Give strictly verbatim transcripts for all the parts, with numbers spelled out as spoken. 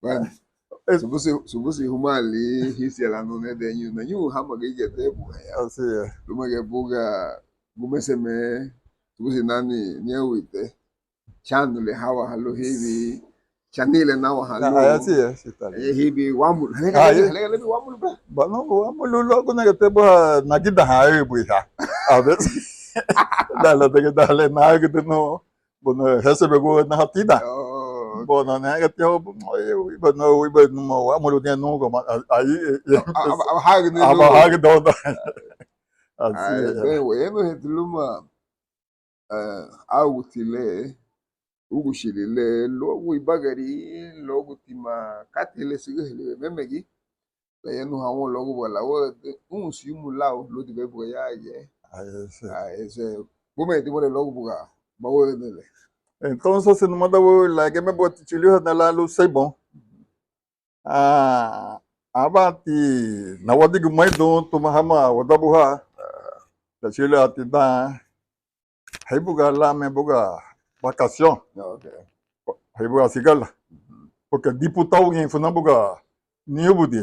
Bueno, subudi, subudi humaali hínsiñe lan nun nede ñun, ñun hama gürigia te buga ya. Así es. Lúmagiñe buga gumeseme, subudi nani ñéuite. Chanu le hawaha lun híbiri, chani le nawaha lun. Ah, así es, sí, está bien. Eh, híbiri wámulu. Ah, sí. Híbiri wámulu, bro. Bueno, wámulu luagu nege te buga nagidahan éibuiha. A veces. Dale, dale, dale, nagidanu. Bueno, hésebegua naha tidan. Oh. Bueno, nege te, bueno, bueno, wámulu nege nungua, ahí, eh, eh, aba, aba hagidanu. Aba hagidanu. Así es. Bueno, bueno, gente, luma. Eh, áuguti le, úguchili le, luagu ibagari, luagu tima katei le sügühalibei memegi, layanuha woun luagu buga lawahadün unsi humu lau, lúdinbei buga yagiñe. Ah, ese. Ah, ese. Bumeti buga luagu buga bawahadün le. Entonces, numada, lageme buga tichülühana lan lun seibun. Ah, ábati nawadigimaridun tuma hama wadabuha, lachülüti dan, héibuga lanme buga vacación, héibuga sigala, porque diputaugiñe funa buga niubudi.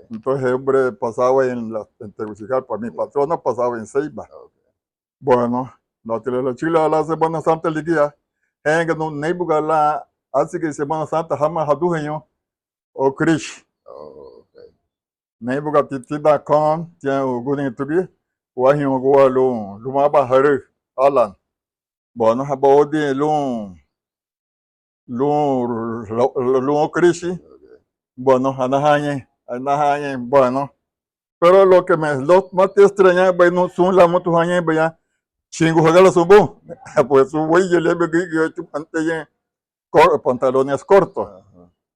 Entonces, hombre, pasaba en la, en Tegucigalpa, mi patrona pasaba en Ceiba. Bueno, luati le lachülüha lan Semana Santa ligía, hénganu néibuga lan asigi Semana Santa hama haduheñu o krishi. Néibugati tidan kon, tiña uguni tugi, uáhiñugua lun, luma aban haraü, Alan. Bueno, haba odi lun lun, lun, lun okurishi, bueno, anahañein, anahañein, bueno. Pero lo que me, lo más te extrañaba, no, sun lamutu hañein baya, chingu hagala subu, pues su güey, yo le digo, yo, yo, antes ya, cor-, pantalones cortos.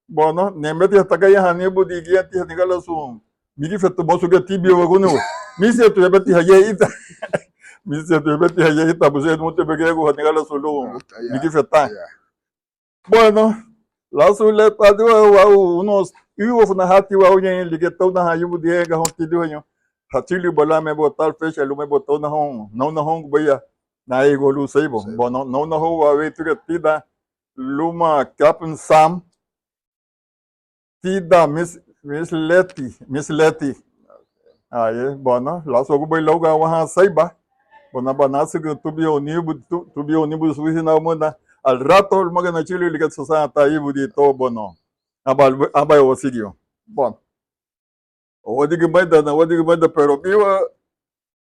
Bueno, ni meti hasta que ya hani bu di guía ti hani gala su, mi di fetu mosu que tibio bagunu, mi se tu ya beti haye ita, mi se tu ya beti haye ita, pues es mucho begego hani gala su lu, mi di feta. Bueno, lasu le padi wau, wau, unos, iwa funa hati wau ñein, ligía tau naha yubu diega hon tidiwañu. Hachili bala me bo tal fecha, lume bo tau nahon, nau nahon baya, na igo lu seibo. Bueno, nau nahon wa we tuga tida, luma Captain Sam, tida Miss, Miss Leti, Miss Leti. Aye, bueno, lasu agu bai lauga wahan saiba. Bueno, ba nasigu tubio nibu, tu-, tubio nibu suisi na muna. Al rato, lumaga na chili, liga susa ta ibu di to, bueno. Aba, aba yo sigio. Bueno. Owadigimaridana, owadigimaridana, pero biwa,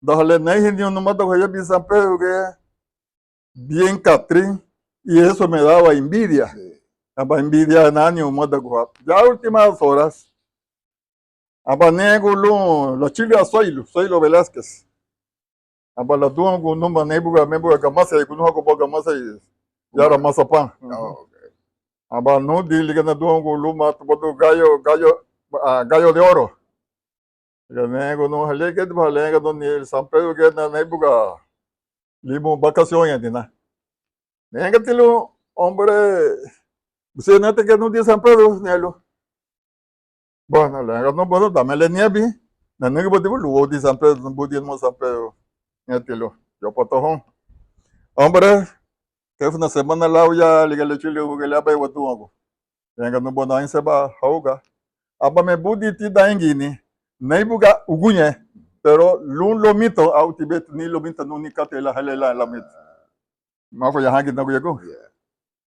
dahale naihini numada haya bi San Pedro ge, bien Catrín, y eso me daba envidia. Aba envidia nani umada guha. Ya últimas horas, aba negu lun, lachili a Zoilo, Zoilo Velázquez. Aba ladungu numa neibuga, meibuga gamasei, gunuhagu bo gamasei, yara masapan. Aba nudi liga nadungu luma tubadu gallo, gallo, ah, gallo de oro. Liga negu nu hale gedi ba hale gedi ni San Pedro gedi na neibuga limu vacación ya dina. Nega tilu, hombre, busi nete gedi nu di San Pedro nelu. Bueno, le, no, bueno, dame le niebla. Na nigi bodi bulu di San Pedro, budi mo San Pedro. Nieti lo, yo potohon. Hombre, que fue una semana lau ya, liga le chile, hugo le abai watuago. Venga, no, bueno, ahí se va, hauga. Aba me budi ti da ingini. Neibuga uguñe. Pero lun lomito, au tibet ni lomito, no ni cate la, la, la, la mito. Mafa ya hangi nagu yagu.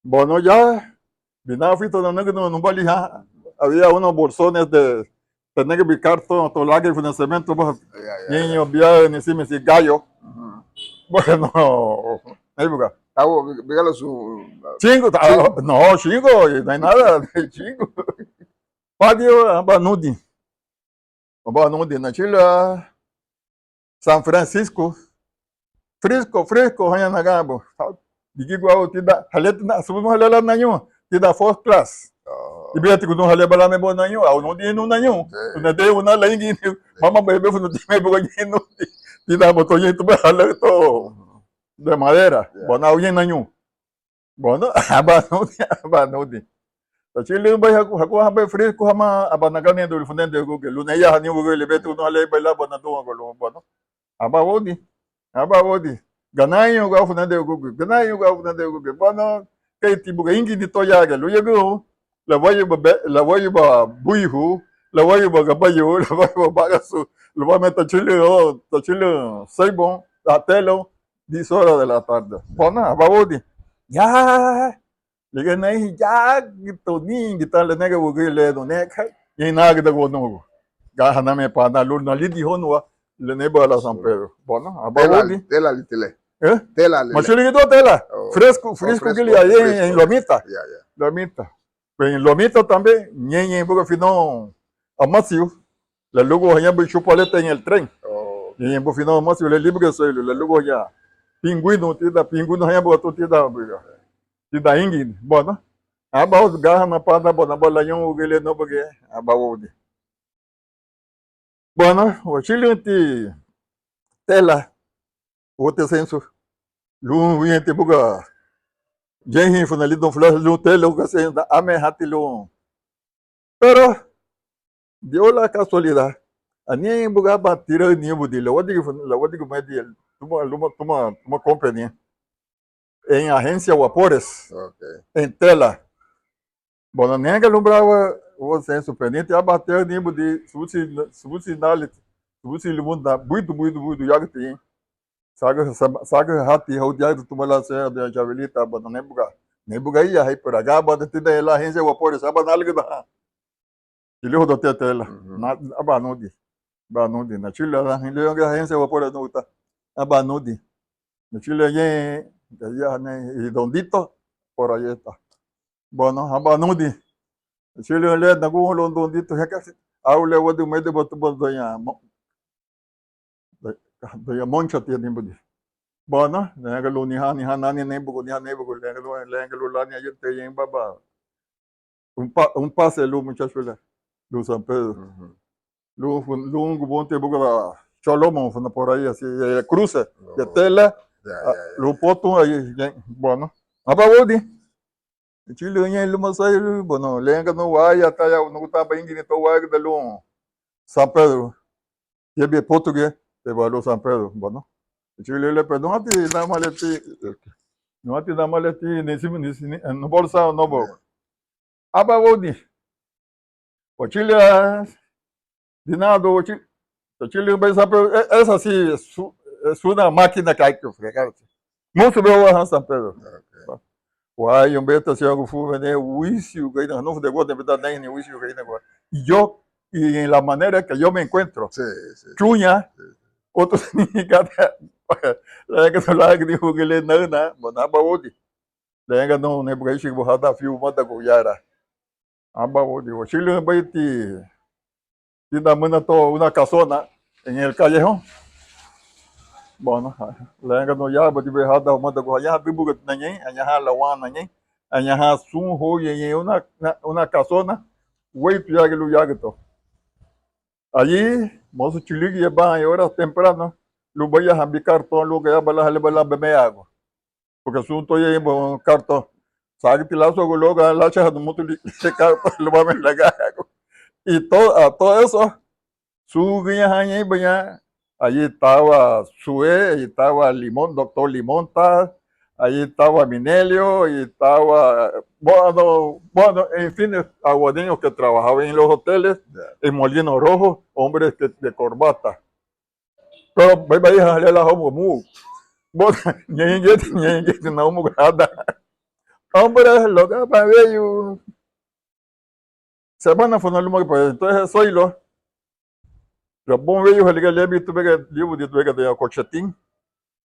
Bueno, ya, bina fito na nagu no, no bali ha. Había unos bolsones de, tenía que picar todo, todo el agua y financiamiento, pues, niño, bia, ni si me si gallo. Bueno, ahí buga. Tawo, bigala su. Chingo, ta-, no, chingo, no hay nada, chingo. Padio, aba nudi. Aba nudi nachila San Francisco. Frisco, frisco, haña nagabo. Digi guau tida, haleti na, subu halela nañu, tida first class. Ibia ti kunu hale bala me bo nañu, au nudi nu nañu. Una de una la ingi, mama bebe funu ti me bo nañu. Tida boto yin tu ba hale to. De madera. Bona au yin nañu. Bueno, aba nudi, aba nudi. Tachili bai haku, haku haba frisco hama, aba nagani dul funende guge. Luna ya hani guge le betu no hale bai la bona duma golo. Bueno, aba wodi, aba wodi. Ganaño ga funende guge, ganaño ga funende guge. Bueno, kei ti buga ingi di to ya ge, lu ya gu. lawayuba be-, lawayuba buihu, lawayuba gabayu, lawayuba bagasu, lubame tachülün, o, tachülün seibon, atelon, diez horas de la tarde. Bona, aba woudin. Ya, ligía narihin yágüta, nigita lanega wügüri le nuneka, ñein nagüdaguanugu. Gahaname pana lun nalidihóuniwa, le neiba la San Pedro. Bueno, aba woudin. Tela liti le. Eh? Tela lile. Machülügüdua tela. Oh. Fresco, oh, fresco, fresco, gili, ahí en, en Lomita. Ya, ya. Lomita. Pues en Lomita también, ñein, ñein buga finóun amasiu, laluguhaña bui chupaleta en el tren. Oh. Ñein, ñein buga finóun amasiu, le líbuga soilu, laluguhaña pinguinu, tidan pinguinu haña buga tu tidan buga. Tidan ingin. Bueno, aba woudin, gahana pana, bueno, aba lañoun wügüri le nubagiñe, aba woudin. Bueno, wachülünti tela, uti seinsu, lun wínti buga, ñeinhin funa lidoun fulasu lun tela, uga seinsu, amehati lun. Pero, dio la casualidad, anihein buga aban tiraü nibudi, lawadigi funa, lawadigi medi, tuma, luma, tuma, tuma company en Agencia Wapores, ok, en Tela. Bueno, nega lumbraba, o sea, su pendiente, aban tiraü nibudi, subusi, subusi nali, subusi lumunda, buidu, buidu, buidu, yagütüñein. Sagü, sagü hati, hau yagütü tuma la se, de Chabelita, bueno, neibuga, neibuga iya, hei, pero agaba de tida la Agencia Wapores, aban nalügüdaha. Chilihudatia tela. Ujú. Na, aba nudi. Aba nudi. Nachülü, ah, le agencia wapores nuguta. Aba nudi. Nachülü ye, ya, ne, y Dondito, por ahí está. Bueno, aba nudi. Nachülü le, nagun lo Dondito, ya casi. Au le, wadi, medi, batu, batu, doña Mo-, doña Moncha tiña nibudi. Bueno, lenga lun niha, niha nani neibugu, niha neibugu, lenga lun, lenga lun lani ayuteñein baba. Un pa-, un pase lun muchacho le, lun San Pedro. Ujú. Lun, lun gubunti buga la Cholomon, funa por ahí, así, y el cruce, y el tela, ya, ah, ya, ya, lun potu, ahí, ya, bueno. Aba wudi. Chilü ñein luma sai, bueno, lenga nu waya, taya, nu gutaba ingini to waya da lun San Pedro. Yebe potu ge, te ba lun San Pedro, bueno. Chilü le, pero no ati na maleti, no ati na maleti, ni simi, ni simi, no bolsa, no bo. Aba wodi. Wachili, ah, dinado, wachili, wachili, bai sabe, e-, esa sí es u-, es una máquina que hay que fregar. Musu be wa San Pedro. Ok. Wa yo be ta si algo fu vene wisiu gaina, no de gode, verdad, ni wisiu gaina. Y yo, y en la manera que yo me encuentro. Sí, sí. Chuña, sí, sí. Otro ni gata, la que se la que dijo que le nada, bueno, aba wodi. Lenga nu, ne buga ishi buhada fiu madagu yara. Aba wodi, wachili bai ti, ti da muna to una casona en el callejón. Bueno, lenga nu ya ba di be hada madagu, añaha dibuga nañein, añaha lawan nañein, añaha sun ho ye, ye una, una, una casona, wei tu yagi lu yagi to. Allí, mosu chiligi ya ba, y horas temprano, lu baya hambi cartón, lu gaya bala, hale bala beme agua. Porque asunto ya iba cartón. Sagiti lasu agu loga lacha hadu mutu li cartón lubame laga agu. Y to-, a todo eso, su guiña haña iba ya, allí estaba Sue, allí estaba Limón, doctor Limón ta, allí estaba Minelio, allí estaba, bueno, bueno, en fin, aguadeños que trabajaban en los hoteles, en Molino Rojo, hombres que, de corbata. Pero bai, bai, hale la homo mu. Bo, ñeñe, ñeñe, na homo gada. Hombre, lo que va a ver, yo. Semana fue una luma, pues, entonces soy lo. Pero bon, ve, yo, le, le, tu vega, yo, tu vega de Cochetín.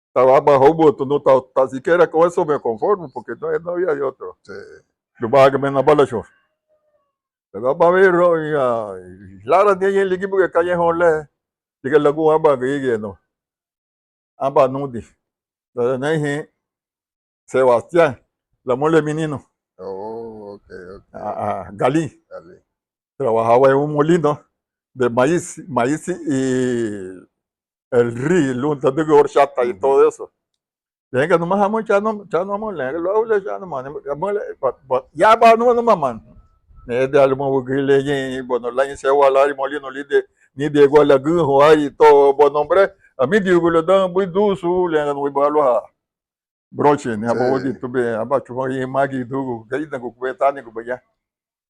Estaba abajo, bo, tú no ta-, tan siquiera con eso me conformo, porque no, no había de otro. Sí. Lo va a que me na bala, yo. Pero va a ver, ya, lara de ahí, el equipo que calle, jole. Diga lagu aba gige no. Aba nudi. Dada naihi Sebastián, la mole menino. Oh, ok, ok. A, a, Galí. Galí. Trabajaba en un molino de maíz, maíz y el ri, lun tadigo horchata y todo eso. Lenga numa hamu chanu, chanu hamu, lenga luagu le chanu mani, hamu le, ba, ba, ya ba numa numa man. Ne de aluma wugile ye, bueno, la inse wa la molino lide, ni de gua la gun ho ai to, bueno, hombre, a mi di gu le dan bui dusu, lenga numa ba luaha. Broche, ni aba wodi tube, aba chufa ye magi dugu, gaida gu kube tani gu baya.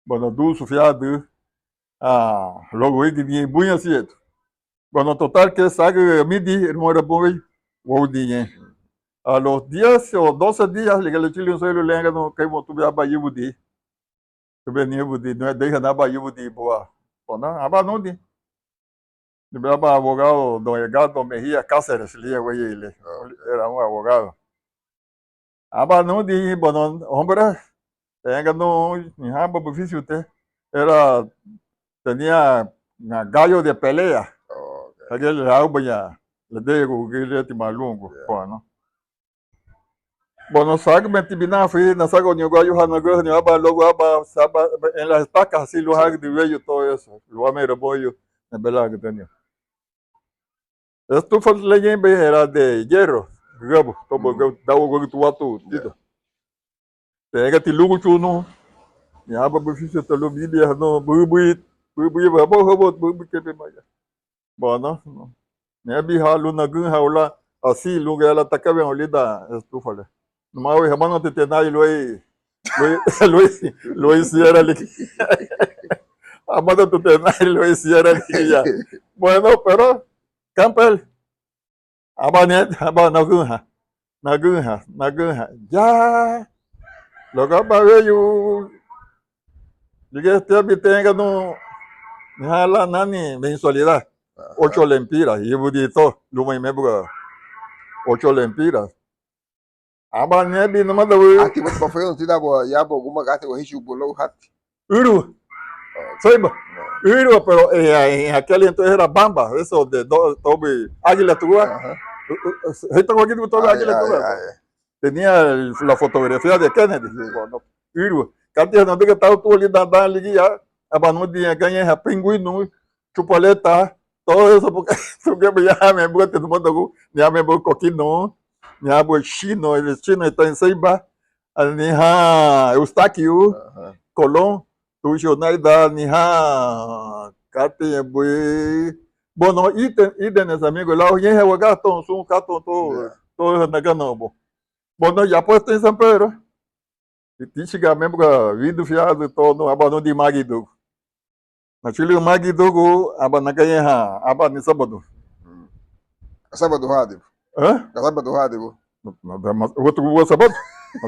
Bueno, dusu fiadü, ah, luagu éigini buña sietu. Bueno, total que sagü midin, hermano, era bun, wéyu, wóudin ñein. A los diez o doce días, ligía lachülürün sóilu lariñaga nun kei mosu tubéi aban íbudin. Tubéi ni íbudin, no, deja na aban íbudin bua. Bueno, aban nudin. Tubéi aban abogado, don Edgardo Mejía Cáceres, ligía wéyei le. Era un abogado. Aba nudin, bueno, hombre, tenga nun, nihaba bifísilti, era, tenía gallo de pelea. Oh, ok. Hagía le aubaña, ladüga gíriti malungu, yeah, bueno. Bueno, sagümenti binafi, nasaguni guayu ha nagühani, aba luagu, aba, aba, en las estacas, así lo hagü de huello, todo eso. Lo ame rebollo, nebelagüdüni. Estufa le ñeinbei era de hierro, gabu, tobu, gabu, dawa guagu tuwatu, tido. Tegati luguchunu, ñaba bifísilti lun bibia, no, bubui, bubui, babo, habo, bubui kebe maya. Bueno, no. Nebi ha lun nagünha ula, así, lun gayala takawen lidan estufa le. Numawei, hamanati tenai luéi, luéi, luéi, luéi siera liki. Hamanati tenai luéi siera liki ya. Bueno, pero, kampel. Aba ne, aba nagünha, nagünha, nagünha. Ya. Luagu aba weyu, ligía tiabin tenga nun, niha lan nani mensualidad. Ocho lempiras, íbudi to, luma imebuga. Ocho lempiras. Aba nebi numada wü. Ati wati bafayon tidabu yabo guma gati wahichu bulo hati. Ürüwa. Seiba. Ürüwa, pero eh, en aquel entonces era bamba, eso de do, tobi águila tuwa. Ajá. Hita kwa kitu tobi águila tuwa. Tenía el, la fotografía de Kennedy. Sí. Bueno, ürüwa. Kati nadüga tau tuwa lidan dan ligía, aba nudin gañe ha pingüino, chupaleta, todo eso, porque, porque ya me buga te numada gu, ya me buga coquino, ya buga chino, el chino está en Ceiba, aniha Eustaquio, ajá, Colón, tucho naida, aniha, kate bui, bueno, ítem, ítemes amigo, lau ñehe wagaton, sun katon, todo, yeah, todo naganobo. Bueno, ya puesto en San Pedro, Itichiga me buga widu fiadu tonu, aba nudin magidugu. Nachülü magidugu, aba nagañeiha, aba ni sábadu. Sábadu hadibu. Hã? Sábadu hadibu. Watu buga sábadu.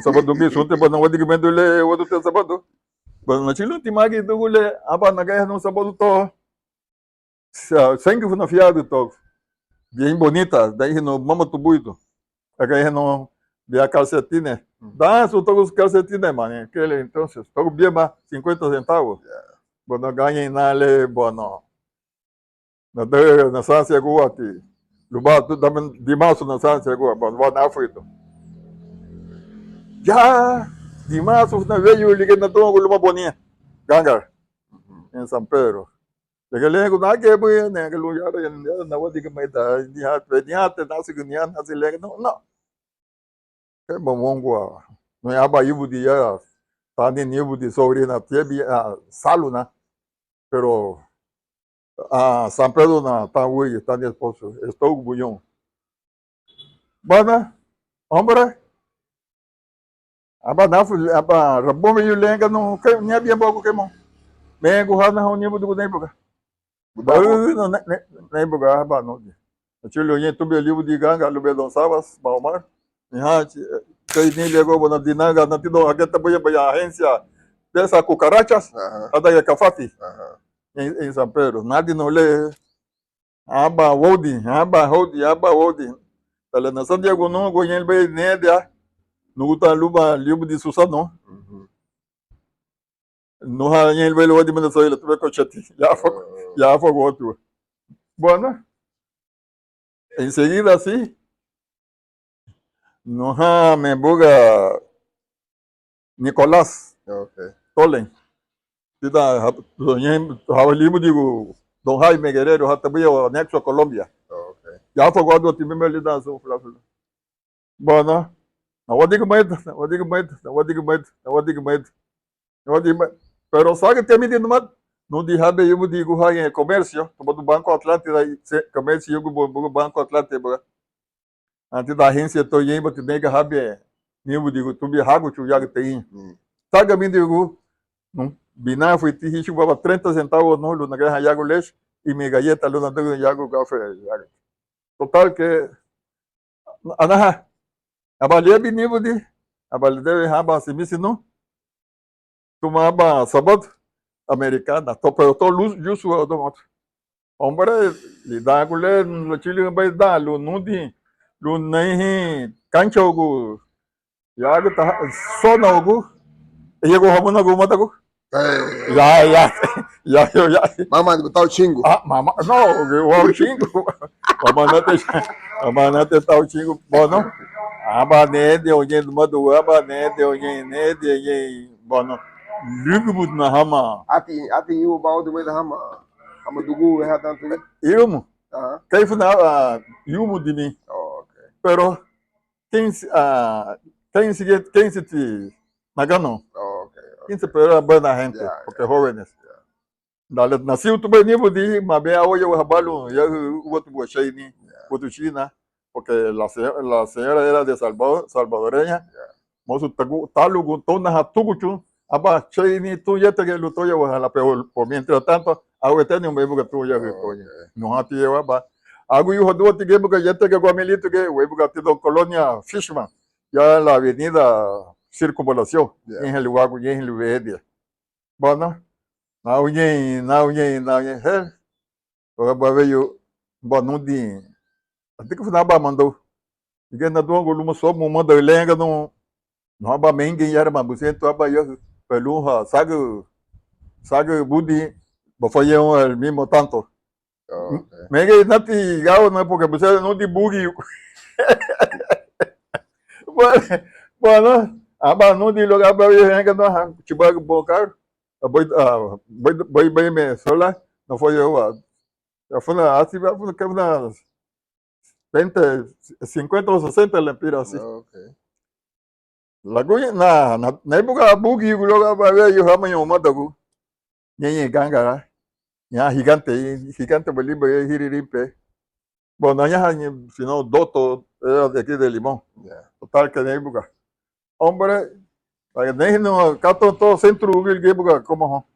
Sábadu bi sunte ba nawadigimedun le watu te sábadu. Ba nachülünti magidugu le, aba nagañeiha nun sábadu to. Sa-, seingu funa fiadu to. Bien bonita, daihinu mama tubuidu. Agañeihanu bia calcetines. Mm. Dansu togus calcetines, mani, aquel entonces. Togu biama cincuenta centavos. Yeah. Bueno, gañeina le, bueno. Nadü, nasansiaguati. Lubá tu dame dimasu nasansiagua, bueno, lubá nafuidu. Ya, dimasu funa weyu ligía nadungu luma bonia. Gangara. En San Pedro. Lega lengu nage bui, nege lun yara, yara, nawadigimeda, niha, niha te nasi, niha nasi lengu, no, no. Keba wongua, no yaba ibudi ya, tani ni ibudi sobrina, tiebi, ah, saluna. Pero, ah, San Pedro na, tan wüyi, tani esposo, estou buñón. Bana, hombre, Aba nafu, aba rabume yu lenga nu, ke, ni abia bagu kemo. Mengu hana ho nibudigu neibuga. Budagu. Baü no ne, ne, neibuga aba no. Achuli oñe tubia libudi ganga, lubia don Sabas, ba Omar. Ni ha, chi, eh, kei ni lego bona dinanga, na tido ageta buya baya agencia de esas cucarachas. Ajá. Ada ya Cafati. Ajá. En, en San Pedro. Nadi no le, Aba woudin, aba houdin, aba woudin. Tale nasandiagun nungua ñein lubéi nedia, nugutan luba liubudi Susano. Ujú. Nuha ñein lubéi luwadi muna soila tubéi kocheti. Ya fue, ya fue otro. Bueno, enseguida sí. Nuha me buga Nicolás. Ok. Tolen. Tida ha, ha, libudigu Don Jaime Guerrero, ha tabuya anexo a Colombia. Ok. Ya fue guardo ti meme lida su fla fla. Bueno, na wadigu maita, na wadigu maita, na wadigu maita, na wadigu maita. Pero saga te mi di numat, no di habe yubu di guha en comercio, tuba tu Banco Atlántida, comercio yugu Banco Atlántida. Anti da agencia to yemba ti nega habe nibu digu tubi hagu chu yaga te in. Mm. Taga mi digu, no, binafuiti, híchugun aban treinta centavos nun lun nagarahan yagu leche, y mi galleta lun nadügün yagu gafe, yagu. Total que, anaha, aba liabin nibudi, aba lidewehan aban simisi nun, tuma aban sabadu, Americana, to, pero to lu-, yusu wadun watu. Hombre, lidan gu le, lachülürünbei dan lun nudin, lun neihin kanchaugu, yagüta, sona ugu, eyagu hamunagu madagu. Ya, ya, ya, ya, ya. Mama, tau chingu. Ah, mama, no, wau chingu. Mama, nate, mama, nate, tau chingu. Bueno, aba nede oñe, madu, aba nede oñe, nede oñe. Bueno, lügübudina hama. Ati, ati, yu, bau de, hama. Hama dugu, ha, tantu. Irumu. Ajá. Kei funa, ah, yumu dini. Oh, ok. Pero, quince, ah, quince, quince ti naganu. Oh, ok, ok. Quince, pero era buena gente, ya, porque ya, jóvenes. Ya. Dale, nasiu tubei nibudi, mabea oye wahabalun, ya, uwatu buachei ni, ya, uwatu china, porque la se-, la señora era de Salvador, salvadoreña, ya, mosu tagu-, talugun, tonaha tuguchun, aba chei ni tun yetege lun toya wahala, pero por mientras tanto, awe teni umbe buga tun ya, oh, toña. Ok. Nuha ti yewa ba. Agu yuha duwa ti ge buga yetege gua militu ge, we buga ti do colonia Fishman, ya la avenida Circunvalación, ya, ñein luagu, ñein luedia. Bueno, nauñein, nauñein, nauñein, he. Baga baweyu, ba nudin. Ati ka funa ba mandou. Ige na duangu luma somu mada lenga no. No aba mengi yara ma busentu aba yo. Peluha, sagu, sagu budi, bafayeun el mismo tanto. Oh, ok. Mege nati gawa na porque busentu nudin bugi. Bueno, bueno, aba nudin lo aba yo henga no ha, chibagu bocar. Boi, ah, boi, boi, boi me sola, no foi yo, ah, ya fue una, así, fue una, que unas veinte, cincuenta o sesenta lempiras, así. Ah, ok. Laguña, na, na, na ibuga bugi, luego, a ver, yo, hama, yo, madagu. Ñeñe gangara. Ya, gigante, gigante, baliba, hiririmpe. Bueno, añaha, sino Doto, era de aquí de Limón. Ya. Total, que de época. Hombre, la nehino, kato todo centro, ugil gebuga, ¿cómo?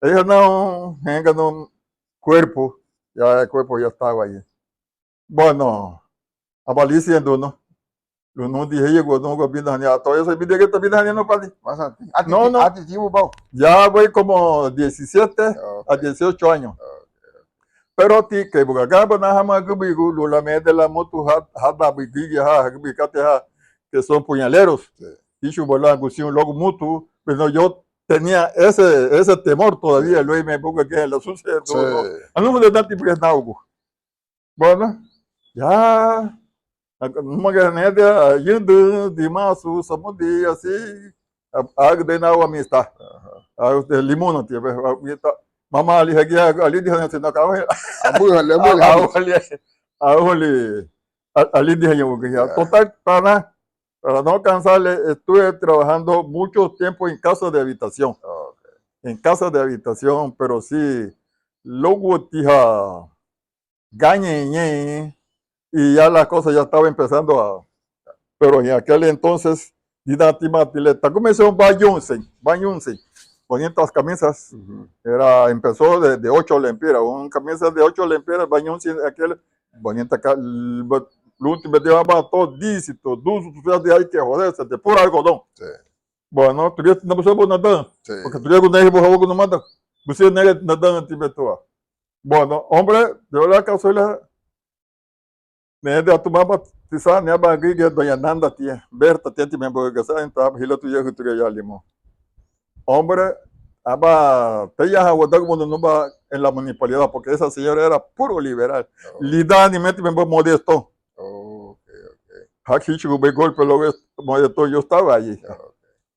Ella no, venga, no, cuerpo, ya el cuerpo ya estaba ahí. Bueno, abalisi en duno. Lun nudi heyegu, nungu bidahani, ah, todavía soy bidegeta bidahani, no, padi. Más a ti. No, no. A ti, tibu bau. Ya voy como diecisiete a dieciocho años. Ok. Pero ti, que buga gaba na hama gubigu, lula mede la mutu ha, ha da bigigi ha, ha gubigate ha, que son puñaleros. Sí. Ichu bola gusiun logo mutu, pero yo tenía ese, ese temor todavía, sí, luego me buga que la sucede. Sí. Anu de dati porque naugu. Bueno, ya, numagua nede, ayüdü, dimasu, samudi, así, agüdena agua mista. Ajá. Agua de limón, tío, ve, agüita. Mama, ali, hagi, ali, di, hagi, sino, agua, abújale, abújale. Agua, ali, ali, di, hagi, ya. Total, para, para no cansarle, estuve trabajando mucho tiempo en casa de habitación. Ok. En casa de habitación, pero sí, luego, tija, gañeñein, y ya la cosa ya estaba empezando a, pero en aquel entonces, dida tima tile, ta comenzó un bañunse, bañunse, bonitas camisas, ujú, era, empezó de, de ocho lempiras, un camisa de ocho lempiras, bañunse, aquel, bonita, ca-, l-, ba-, el último día va todo dícito, dulce, tú sabes, hay que joderse, de puro algodón. Sí. Bueno, tuguya na busenbu nadan. Sí. Porque tuguya gu nehe bu hawagu numada. Busen nehe nadan ti betua. Bueno, hombre, de verdad que soy la, ne de atumaba tisa, ne aba gige doña Nanda tía. Berta tía ti membo gasa, entonces, hila tuya hutuga ya limo. Hombre, aba, teya ha wadagu mundo nuba en la municipalidad, porque esa señora era puro liberal. Oh. Lidani meti membo modesto. Oh, ok, ok. Haki hichi gubei golpe luego es-, modesto, yo estaba allí. Oh, ok.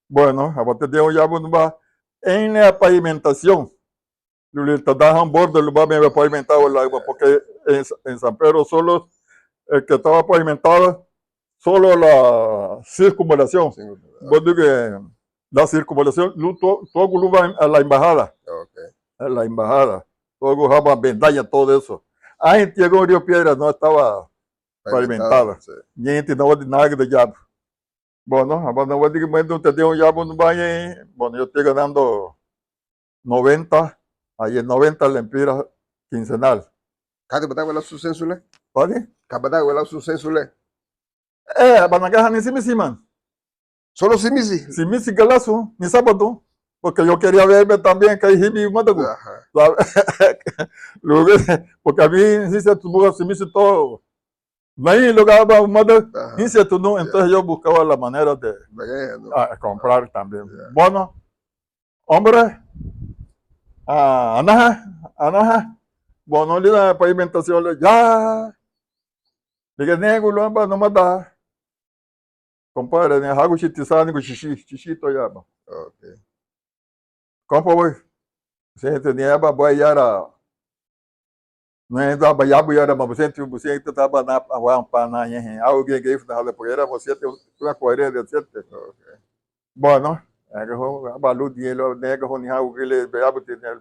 Bueno, abatediña un yabu nuba en la pavimentación. Luli tadahan bordo luba me pavimentaba la, porque en, en San Pedro solo el que estaba pavimentado, solo la circunvalación. Circunvalación. Bueno, que la circunvalación, lu-, to-, todo luba a la embajada. Ok. A la embajada. Todo haba vendaña, todo eso. Ahí llegó Río Piedras, no estaba pavimentada. Pavimentada, sí. Ñeinti no wadi nagüda yabu. Bueno, aba na wadigi medu te dio un yabu nubaña, bueno, yo estoy ganando noventa, aye, noventa lempiras quincenal. Ka badagua lau sun sensu le? Padi? Ka badagua lau sun sensu le? Eh, aba nagahani simisi, man. Solo simisi. Simisi galasu, ni sábadu. Porque yo quería verme también, que ahí mi madagu. Ajá. Porque a mí, sí se tuvo simisi todo. Nain lugar ba mada, ajá, hínsiñetu nun, ya, entonces yo buscaba la manera de, ah, comprar también. Ya. Bueno, hombre, ah, anaha, anaha. Bueno, lidan pavimentación le, ya. Ligía negu lun aban numada. Compadre, ni háguchi tisaanigu, chichi, chichi to yaba. Ok. Compa, wey. Busenti ni aban buayara. Nuéndaba yabu yara, ma busenti, busenti taba na aguampa na ñehe. Au ge ge funa hala porque éramos siete, una cuadrilla de siete. Ok. Bueno, nege ho, aban lun dielo, nege ho ni hau gile, be abu tiene,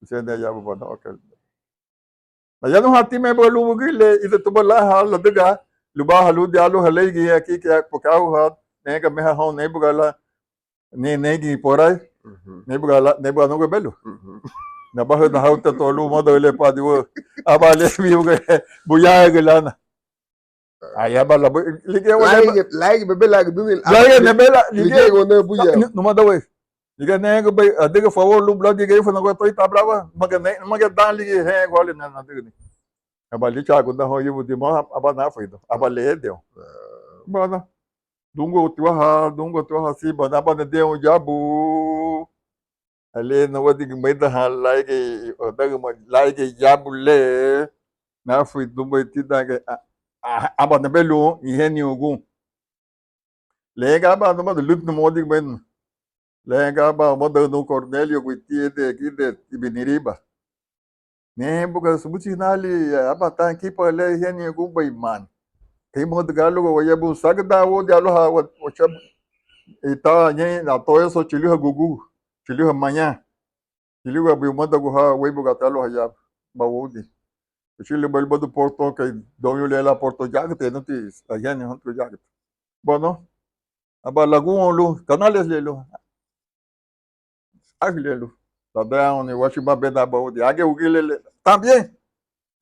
busenti yabu, bueno, ok. Nayanuha ti mebu lun wügüri le, ida tuba laha ladüga, lubaha lun diálogo haleigi aquí, que porque au ha, nega meha hon, nebuga la, ni negi por ahí, nebuga la, nebuga nuga belu. Nabaha na hau te to lun moda le pa diwa, aba le mi buga, buya gelana. Ayaba labu, ligía wa laigi, laigi bebe laigi duni, laigi nebe la, ligía, ligía wa ne buya. Numada wey. Ligía nege bei, adüga favor lun bla digei funa gua toita brava, maga ne, maga dan ligía he gua le na, nadügüni. Aba licha gunda ho yubu dimo, aba nafuido, aba le edeo. Bana. Dungu tiwaha, dungu tiwaha si, bana, aba ne deo yabu. Ale nawadigimeidahan laigei, odagima laigei yabu le, nafuidubei tidangiñe, a, a, aba nebelun, inheniugun. Lenga aba numada lütü numudigimei, lenga aba mada nun Cornelio guiti ede gide ibiniriba. Ñein buga subuti nali, aba tan kipa le inheniugunbei mani. Kei mada galuga waya bu sagüda wodi aluha wa, wacha, ita ñein ato eso chiliha gugu, chiliha maña. Chiliha bui mada guha wei buga talo haya ba wodi. Chili bel badu porto kei doñu le la porto yagüte nuti ayani huntu yagüte. Bueno, aba lagun lu, canales le lu. Agile lu. Tadea ni wachi ma bena ba wodi. Age ugile le. También.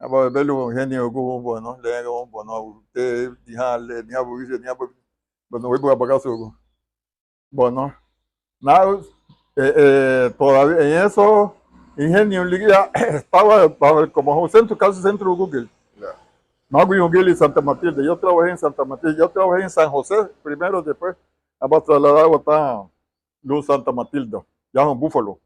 Aba belu heni ugu, bueno, le ugu, bueno, te diha le, diha bu, diha bu, bueno, wei bu abagasu ugu. Bueno, na, eh, eh, todavía en eso, ingenio ligía, estaba, estaba como un centro, casi centro ugu gil. Ya. No, ugu gil Santa Matilde. Yo trabajé en Santa Matilde. Yo trabajé en San José primero, después, aba trasladado hasta lun Santa Matilde, ya en Búfalo.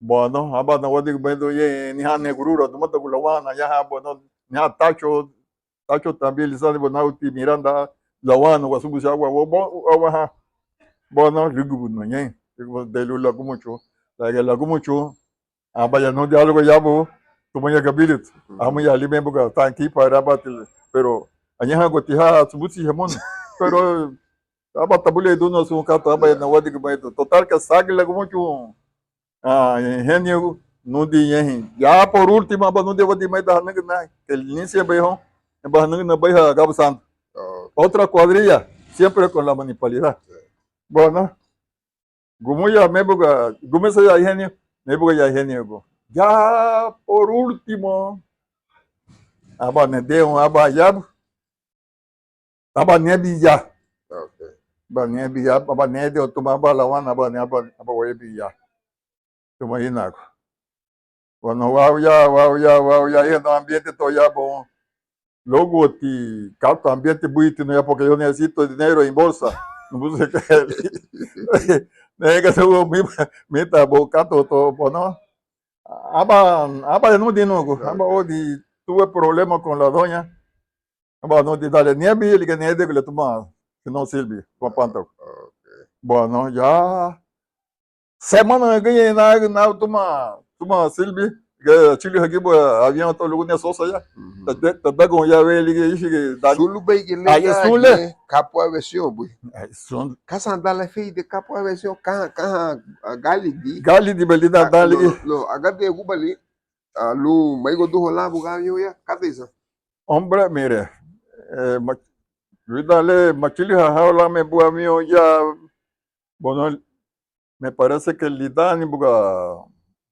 Bueno, aba nawadigimeidun ye, niha negurura, numadagu lawana, yaha, bueno, niha tacho, tacho también lisani, bueno, nauti Miranda, lawana, wasubusi agua, wo, bo, awaha. Bueno, ligubu no ñe, ligubu de lu lagumuchu, lage lagumuchu, aba ya no diálogo ya bu, tuma ya gabilit, amu ya lime buga, tanki para abatil, pero, añaha gotiha, subusi jamón, pero, aba tabule duna sun kata, aba ya nawadigimeidun, total que sagila gumuchu, ah, ingenio, nudi ñehin. Ya por último, aba nudi wadi maida hanügüna, que el inicio beiho, aba hanügüna beiha Gabu Sandu. Oh. Otra cuadrilla, siempre con la municipalidad. Sí. Bueno, gumuya mebuga, gumesa ya ingenio, mebuga ya ingenio go. Ya por último, aba nedeo, aba yabu. Aba niabin ya. Ok. Aba niabin ya, aba niabin ya, tuma aba lawana, aba niabin, aba wayabin ya. Tuma inagu. Bueno, wau ya, wau ya, wau ya, y no ambiente to ya bon. Luego ti, kato ambiente buiti no ya, porque yo necesito dinero en bolsa. No puse que. Nega, mi, mi ta bo, kato to, bueno. Aba, aba ya no di nugu, aba odi, tuve problema con la doña. Bueno, di dale, niabin, ligía niabin, le tuma, si no, Silvi, tuma pantagu. Ok. Bueno, ya. Semana giñe na, na tuma, tuma Silvi, que chili hagibu avión to lugu ne sosa ya. Ujú. Te, te, te dagun ya ve, ligía, ishi, da. Sulu bei, ligía, aye, sule. Kapu a versión, bui. Ay, sun. Kasan dale fei de kapu a versión, kaha, kaha, a, galidi. Galidi, belida, dale. Lo, lo, agade gubali. Ah, lun maigoduho lan buga avión ya, kadisan. Hombre, mire, eh, ma-, luida le machiliha hau lan me bu avión ya, bueno, me parece que lidaani buga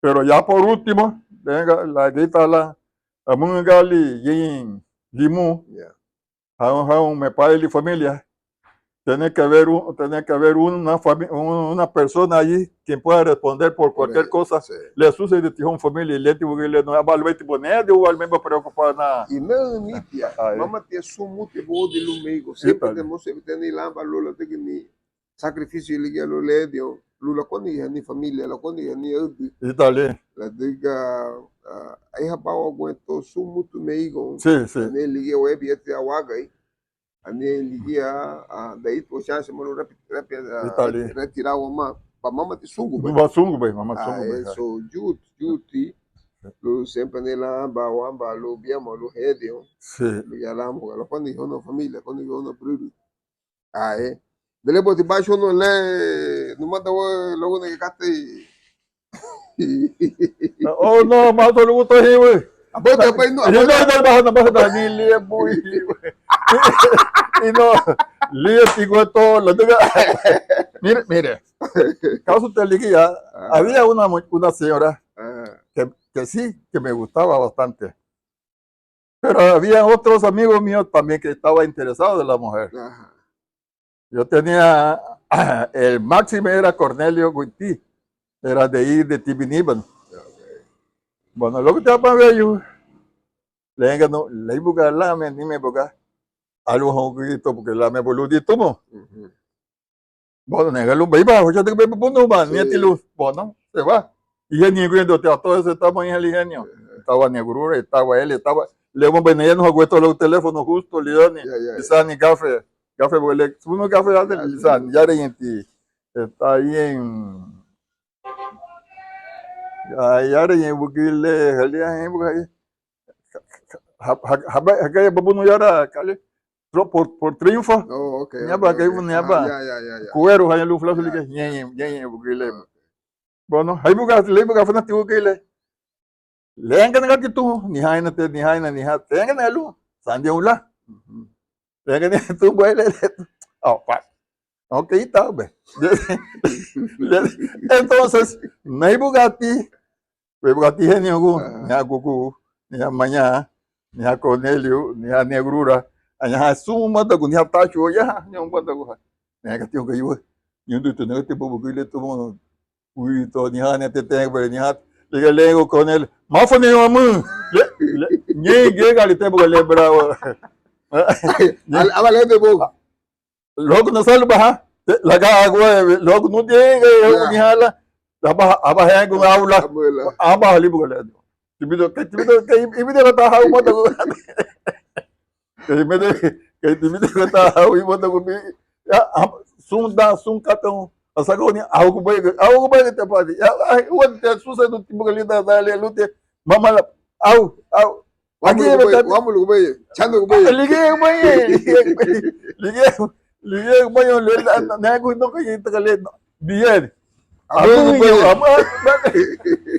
Pero ya por último, venga, lagei ta lan amügaali giñe Limún, houn, houn me pali familia, Tiene que haber un, tiene que haber una fami-, un, una persona allí quien pueda responder por cualquier cosa. Sí. Le sucedió a un familia, le digo que le no, aban lubeiti banadiwa, aban lubeiti preocupar nada. Inarüni tia, mama tia sun muti bodi lun meigo. Siempre tenemos que tener lamba lula de que ni sacrificio ligía lun ledion, lun lakoni hani familia, lakoni hani aüdü. Ítali. Ladüga, ah, ahí abawa guento sun mutu meigo. Sí, sí. Ani ligía webi eti awagai. Ani ligía, ah, daitu chance mo lun rapi, rapi, ah, ítali, retira wamá. Ba mama ti sungu bai. Ba sungu bai, mama sungu bai. Ah, eso, yut, yuti. Lun siempre ni la amba, wamba, lun biama, lun hedion. Sí. Lun ya la mo, lakoni hono familia, lakoni hono brüri. Ae. Deleboti bachoun le, numada wa laguna ke katei. Oh, no, mato lugu to hiwe. Abajo, abajo, no, abajo. No, no, baja, no, baja, ni lie bui. Y no, lie tigo todo, lo diga. Mire, mire. Caso te liguía, había una, mu- una señora que, que sí, que me gustaba bastante. Pero había otros amigos míos también que estaba interesado de la mujer. Ajá. Yo tenía, el máximo era Cornelio Guití, era de ahí de Tibinibano. Ok. Bueno, luego te apaveyu, lenganu, leibuga lame, nime buga, algo honguito, porque lame boludi tumo. Ujú. Bueno, nega lun beiba, hocha de beiba bunu ba, sí, niña ti lun, bueno, se va. Y ya ni guindo te todo eso estaba en el ingenio. Ajá. Estaba Negrura, estaba él, estaba, le vamos a venir, no hago esto, los teléfonos justo, Leoni, ya, ya, ya. Lisani, Gafe, Gafe, Bole, uno Gafe, ya, ya, sí, Lisani, ya reyenti, está ahí en, ah, ya reyenti, bugile, jalía, eh, bugile. Ha- ha- ha- ha- ha- babunu yara kale, tro- por, por Triunfo. Oh, ok, niaba, ok, ok. Niaba. Ajá, ya, ya, ya, ya. Kueru haya lu fulasu, ah, like, ya, ya, ya, ya, bugile. Ah, ok. Bueno, haibuga, leibuga funa ti bugile. Lenga na gati tu, ni haina te, ni haina, ni ha, lenga na lu, sandi un la. Ujú. Lenga ni tu, buele, le tu. Oh, pa. Ok, está, be. Entonces, naibuga ti, Bebugati heniugu, ah, niha Gugu, niha Maña, niha Cornelio, niha Negrura, añaha sun madagu, niha Tachu, ya, niha un madagu, niha gati uga iwa, niundu tu negati bubu gile tu mo, ui to, niha ne te te, niha, liga lego Cornelio, mafa ni wamu, le, le, nye, ge gali te buga le bravo. Aba le de buga. Luagu nasalubaha, laga agua, luagu nudiega, ya, nihala, aba, aba hegu aula, aba halibuga le. Tibido, ke tibido, ke ibido kata hau mata gu. Ke ibido, ke tibido kata hau mata gu bi. Ya, sun da, sun kata, asagoni, au gu bai, au gu bai te padi. Ya, ai, ua te susa du tibuga lida da le lute, mamala, au, au. Wamulugubaye, wamulugubaye, chandugubaye. Ligiegubaye, ligiegubaye, ligiegubaye, le, na, na, gu, no, ka, ta, ka, le, no, bien. Amuña, amuña, amuña.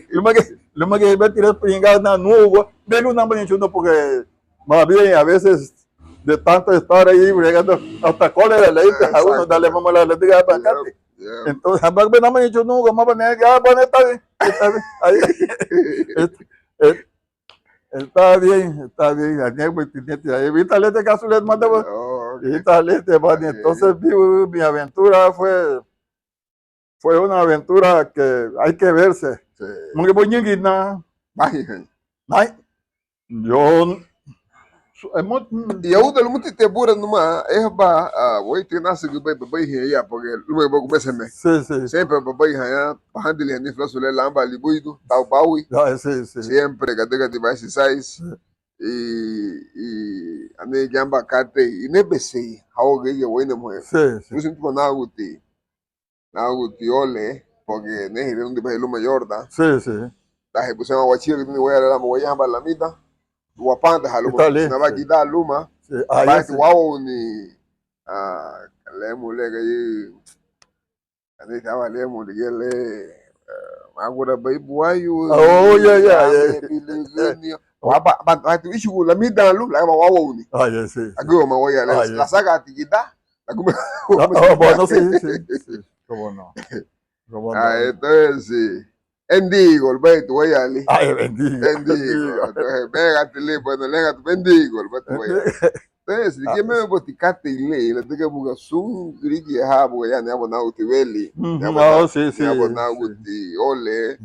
Lumage, lumage, beti, le, pringada, na, nugo, belu, na, bani, chuno, porque, más bien, a veces, de tanto estar ahí bregando, hasta cólera le entra a uno, dale, vamos a la, le diga, abacate. Entonces, abacate, na, bani, chuno, como, bani, ah, bueno, está bien, está bien. Ahí, este, este, Está bien, está bien. Añahein buiti neti, ahí, ítale te caso le mandaba. Oh, ok. Ítale te bani. Entonces, mi, mi aventura fue, fue una aventura que hay que verse. Sí. Mungi buñugi na. Bahi. Nai. Yo, su-, emu-, y auda lumuti te bura numa, ehaba, ah, weiti nasi gubei, babei ya, porque luma bagu beseme. Sí, sí. Siempre babei ya. Bahandili hani fulasu le lamba libuidu, tau bawi. Ah, sí, sí. Siempre gadügadi basi sais. Sí. Y, y ani giamba katei, inebesei, hau geigia weina muhe. Sí, sí. Lusin tuba naguti, naguti ole, porque nehi renundi bahi luma yorda. Sí, sí. Dahe busema wachiga ni waya lama waya hamba lamida. Wapanda ha luma. Itali. Naba gida luma. Sí. Ah, bati ya, sí. Wawo ni, ah, lemu lega yi. Ani taba lemu ligía le, eh, magura bai buayu. Oh, ya, ya, ya. Bilingüni. Wa ba, ba, ba, tu ichu la mida lu, la ba wa woni. Ah, ya, sí, sí. Agu ma wa ya le. Ah, ya. La saga ti gida. La kuma. Ah, oh, bueno, sí, sí, sí. Cómo no. Cómo no. Ah, entonces, sí. Endigo, el bai tu wa ya li. Ah, endigo. Endigo. Entonces, venga, te le, bueno, venga, tu endigo, el bai tu wa ya li. Entonces, ligía meme buga ti katei le, ladüga buga sun gürigia ha buga ya, ni aban náguti Weli, ni aban ná-, ni aban náguti Ole,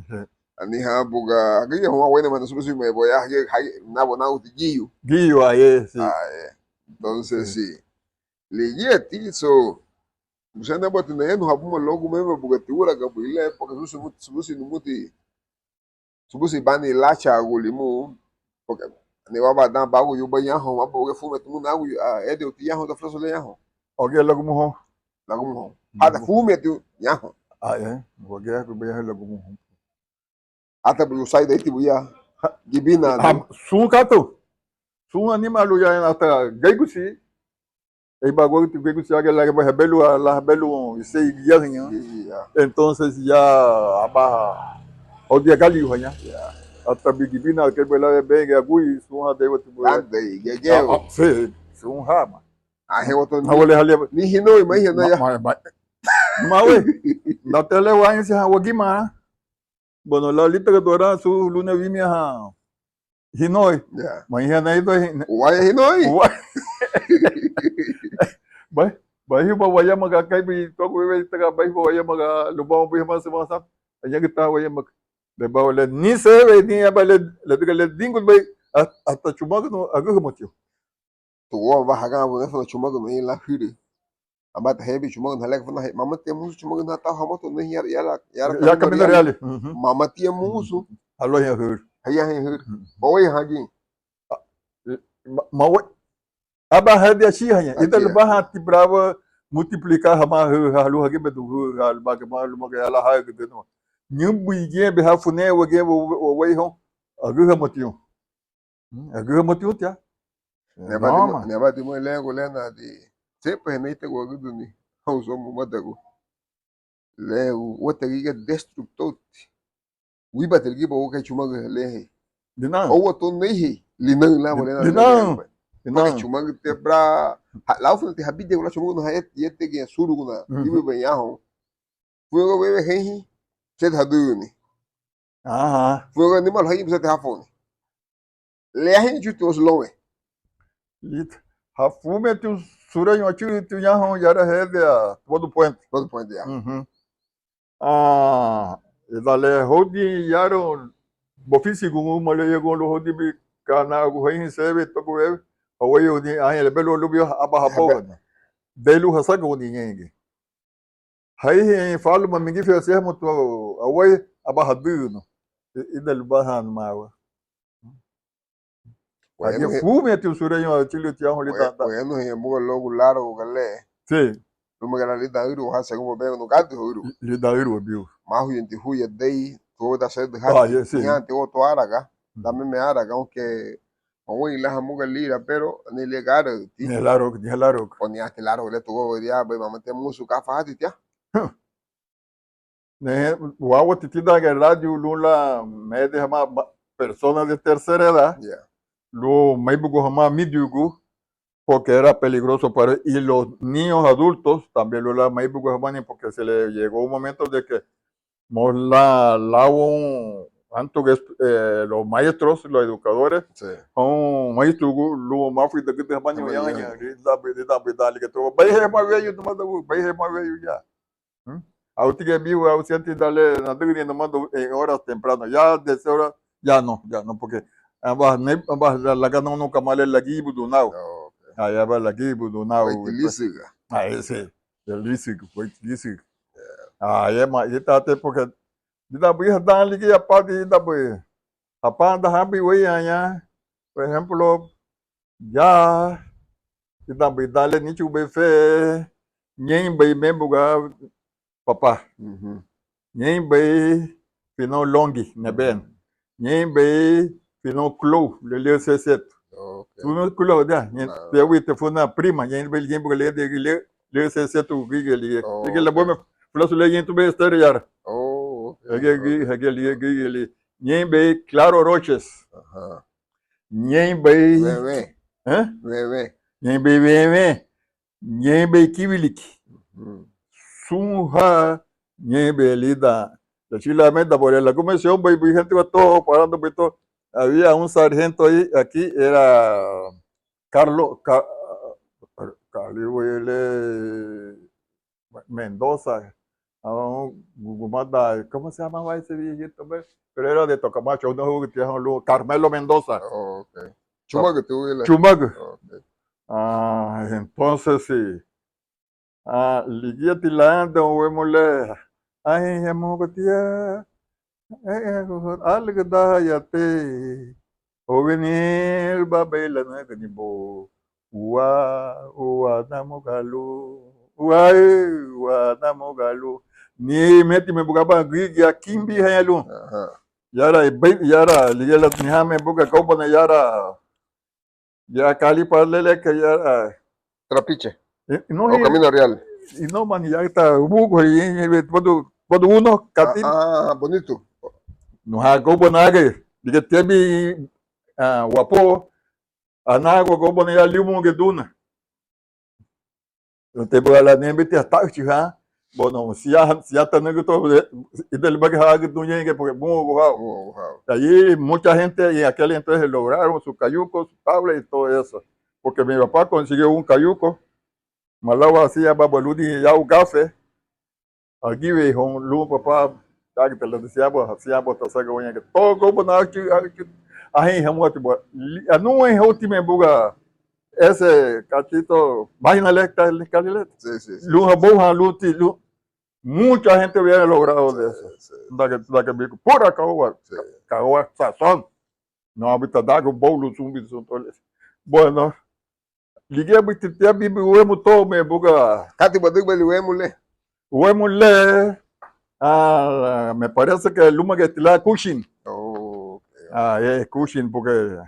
anihán buga, gürigia humá wéinamana subudi me buga ya, hagi, hagi, ni aban náguti Giyu. Giyu, aye, sí. Aye. Entonces, sí. Ligía ti, so, busentina buga ti nayanuha buma luagu meme buga ti úaragubei le, porque subudi, subudi numuti, subudi bani láchaagu limun, porque ani waba dan bagu yubei ñahoun, waba buga furumiñeti mu náguyu, a, edeuti ñahoun, da fulasu le ñahoun. Wagía lagumuhóun. Lagumuhóun. Hada furumiñeti ñahoun. Aye, wagía lagumuhóun. Ata buga usaida iti buga ya. Gibina. Sun katei. Sun animaalu ya ata geigusi. Eibaguaguti geigusi agei lagaba hebelua, la hebelua iseri giyahaña. Entonces ya abaha. Odia galiuhaña. Ata bigibina kei bela bege agui sun ha dewati buga. Ande, gegeo. Sí, sun ha ma. Ahe otro ni hinoi ma hina ya. Ma we. Datele wa insi ha wagima. Bueno, la lítagatu aran sun luna wimia ha hinoi. Ya. Ma iha na ido hin-, waya hinoi. Wa-, bai, baihuba wayamaga kaibi tuagu wewe itaga, baihuba wayamaga lubama bui hama sema sa. Anyagita wayamaga. Beba wale ni sewe ni aba le, le diga le dingu bai, a-, ata chumaganu agühümatiu. Tuguwa baha gama bune funa chumaganu ñein la hiri. Aba ta hebi chumaganu haleka funa he. Mama tia musu chumaganu hata hamoto ne yara yara yara. Ya kamina reali. Mama tia musu. Halo ya hiri. Haya hiri. Bawa ya hagi. Ma we. Aba hadi ashi haya. Ida lubaha ti brava multiplicar hama hiri halu hagi bedu hiri halu baga ma lumaga yala hagi denu. Nyumbu igie be hafune wage wa wai hon. Agühamatiu. Agühamatiñu tia. Neba dimue lengu lena di sepa neite guagüdüni hau somu madagu. Le uatagige destructouti. Wibati ligiba uakai chumagü lehe. Dina. Oua to neihe. Linau lama lena. Dina. Dina. Chumagü te bra. Laufunati habide gula chumagü na hayet yetege suruguna. Ibe bayaho. Fuego bebe heihi. Sete hadüni. Aha. Fuego animal hayi busete hafoni. Le ahi chuti osu lowe. Lit. Hafume tu sura yo achu tu yaho yara hede a todo puente. Todo puente ya. Mhm. Ah, idale hodi yaro bofisi gu male yego lo hodi bi kana gu hain sebe toku we. Awayo ni ahi le belo lubio aba haboga. Delu hasaga ni nyenge. Haihe faluma mingifi asiamutu awai aba hadügünu. Ida lubaha numawa. Agi fume ti usura yo achili ti aho lida. Bueno, he muga logu laro gale. Sí. Luma gala lida uru ha según bebe no gadu uru. Lida uru biu. Mahu yenti huya dei toda sed ha. Ah, yes, sí. Yanti oto araga. Dame me araga aunque Owein lan hamuga lira, pero ni le gárati. Ni laro, ni laro. O ni ati laro le tugo ya, bai mama te musu ka fahati tia. Ne wawa titida ga radio lula mede hama persona de tercera edad. Ya. Lu maibugu hama midiugu, porque era peligroso para, y los niños adultos también lula maibugu hama ni, porque se le llegó un momento de que Mos lan lawun, antu, eh, los maestros, los educadores, houn maestro gu lun mafui dagüdü habani uñaña, lidan bui, lidan bui dan ligía to, baihe ma weyu numada gu, baihe ma weyu ya. Au tige biu, au siente dale nadügüni numada en horas temprano, ya de esa hora, ya no, ya no, porque aba, aba laganau nunca más le lagibu dunau. Aba lagibu dunau. Ah, ese. Delícia, foi delícia. Ah, é, mas e tá até porque dida bui hadan ligi apadi dida bui. Apa da habi wei anya. Por ejemplo, ya dida bui dale nichu bui fe. Nyen bui membuga papa. Nyen bui fino longi neben. Nyen bui fino klou lele sesetu. Fino klou da. Te wi te funa prima nyen bui nyen bui le de le le sesetu gige le. Gige la bome fulasu le nyen tu bui estere yara. Hage gi hage le gige le. Nyen bui Claro Roches. Nyen bui. Wewe. Nyen bui wewe. Nyen bui kibiliki. Sun ha nyen bui lidan. Lachilame da bole lagumesion bui bui gente wa to parando bui to. Había un sargento ahí, aquí era Carlos, Ca-, Cali, güey, él es Mendoza. Ah, gu-, gumada, ¿cómo se llamaba ese viejito, güey? Pero era de Tocamacho, no, Carmelo Mendoza. Oh, ok. Chumagu, tú, güey. Chumagu. Ok. Ah, entonces sí. Ah, ligíati landoun wéimu le, anhein hamuga tia, eh, eh, álügüdayate, ouguniña lubabei lanügünibu, ua, ua namugalu, ua, ua namugalu. Ni meti me bugaba gürigia kimbihaña lun. Aha. Yara, yara, ligía la, nihame buga góubana yara. Ya Cali para lele que ya, ah, Trapiche. Eh, no, o eh, Camino Real. Y no, man, ya está, bugu, eh, eh, todo, todo uno, ah, Catil. Ah, bonito. No, ha, gobo na ge, diga, tebi, ah, guapo, anago, gobo na ya liumu ge duna. Te buga la nembiti hatachi ha. Bueno, si ya, si ya tanügü to, eh, ida libagi hagü duñeñege, porque bungu hau. Bungu hau. Allí mucha gente en aquel entonces lograron su cayuco, su tabla y todo eso. Porque mi papá consiguió un cayuco. Malawa hacía babaludi ya un café. Agiwe hon lun papá, tagüta la decía bo, hacía bo tasaga uña que todo gobo na achi, achi, ahin hamuati bo. Anuen hoti me buga. Ese cachito, página le, Cali le. Sí, sí, sí. Lun habouhan, lun ti, lun. Mucha gente hubiera logrado de eso. Sí, sí. Daga, daga bico, pura caoba, sí, caoba sazón. No, ahorita daga bolu zumbi son toles. Bueno, ligía buiti tia bibi uemu to me buga. Kati badügübali uemu le. Uemu le, ah, me parece que luma getila Cushin. Oh, ok. Ah, eh, Cushin, porque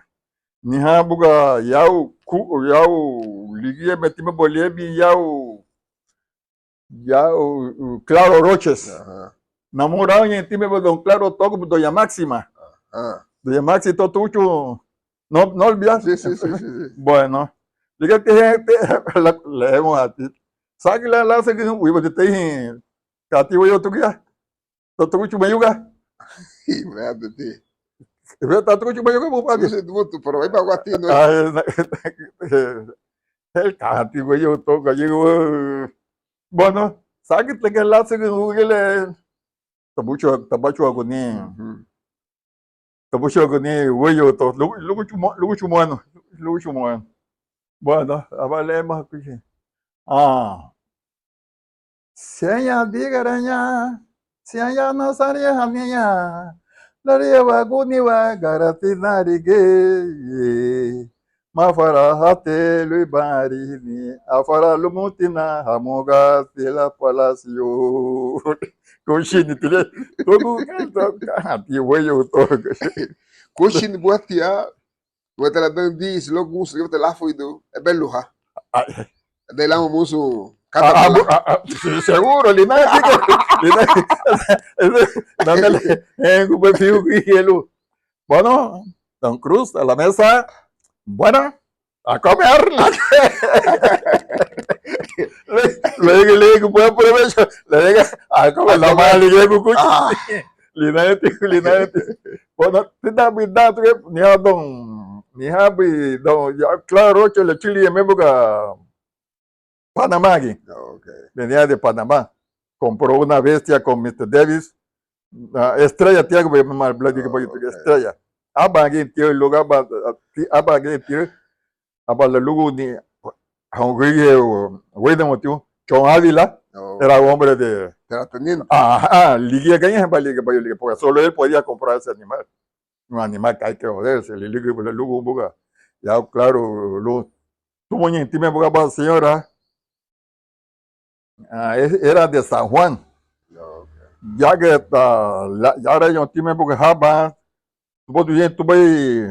Niha buga yau ku, yau ligía metimeba liebi yau, yau, uh, Claro Roches. Ajá. Namurauñein timeba don Claro togo doña Máxima. Ajá. Doña Máxima to tuchu, no, no olvidar. Sí, sí, sí, sí, sí. Bueno. Ligía ti gente, la, leemos a ti. Sagila la según, uiba de tehin, kati uyo tugia. Tatuguchu mayuga. Imagínate. Tatuguchu mayuga, bu padi. Mutu, pero ahí va guatino. Kati uyo to gallego. Bueno, sagi tege la sigi ugele. Tabuchu, tabachu aguni. Ujú. Tabuchu aguni uyo to. Luguchu mo, luguchu moano. Luguchu moano. Bueno, abalema kuchi. Ah. Seña digaraña, seña nasaria hamiña, laria waguni wagarati narige, mafara hate lui barini, afara lumutina hamuga tila palacio. Kushini tile, togu, ti weyo togu. Kushini buatia. Wete la dan dis lo gunsu, wete la fuidu, ebe luha. Ai. De la musu. Ah, ah, bu-, ah, ah, se-, seguro, lina tiku, lina, nandale, engu be fiu ki helu. Bueno, don Cruz, a la mesa. Bueno, a comer. Le, le, le, buen provecho. Le diga, a comer, la mali, le, bu-, ah. Lina tiku, lina tiku. Bueno, ti da, mi da, tu, ni ha don, ni ha bi don, ya, claro que le chili ya me buga Panamá aquí. Ah, ok. Venía de Panamá. Compró una bestia con mister Davis. Ah, Estrella, Tiago, ah, ok. Estrella. Aba aquí, tío, luego aba, ah, ti-, aba aquí, tío. Aba la lugu ni, aunque, eh, güey de motivo, John Ávila, oh, era hombre de terrateniente. Ajá, ligia gaña, ba ligia, ba ligia, porque solo él podía comprar ese animal. Un animal que hay que joderse, le ligia, le lugu buga. Ya, claro, lo, tuvo ni time buga ba señora. Ah, e-, era de San Juan. Ah, ok. Ya que ta, la, ya era yo time buga haba, tuvo bien, tuvo ahí,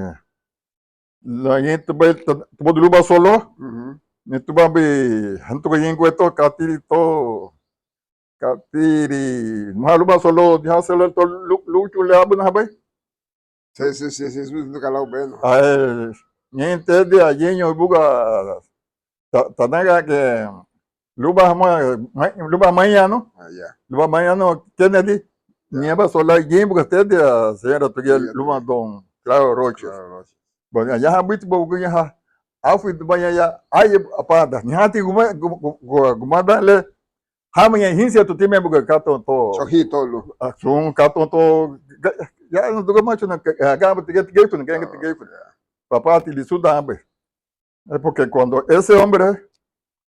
la gente tuvo, tuvo de luba solo, ujú, ni tuvo bi, gente tuvo bien cueto, catiri to, catiri, no luba solo, deja solo to, lu, lu, chu le abu na bai. Sí, sí, sí, sí, sí, sí, calado, bueno. Ai, ñein tedi ayeño buga, ta-, tanaga que, luba ma-, ma-, luba mañana, ah, ya. Luba mañana, Kennedy, ya. Nieba sola, yein buga tedi a señora tugia, ya, luma don Claro Roches. Claro Roches. Bueno, ya ha buiti buga ya ha. áfuridun baña ya, aye apanda. Nihánti guma, gu-, gu-, gu-, gumada le, hámaña hínsiñetu ti mébuga katei to. Chojin to lun. Ah, sun katei to, ga-, ya no duga machu na, ga-, gaba tigre, tigre, tigre, tigre. Papá ti lisudanbe. Es porque cuando ese hombre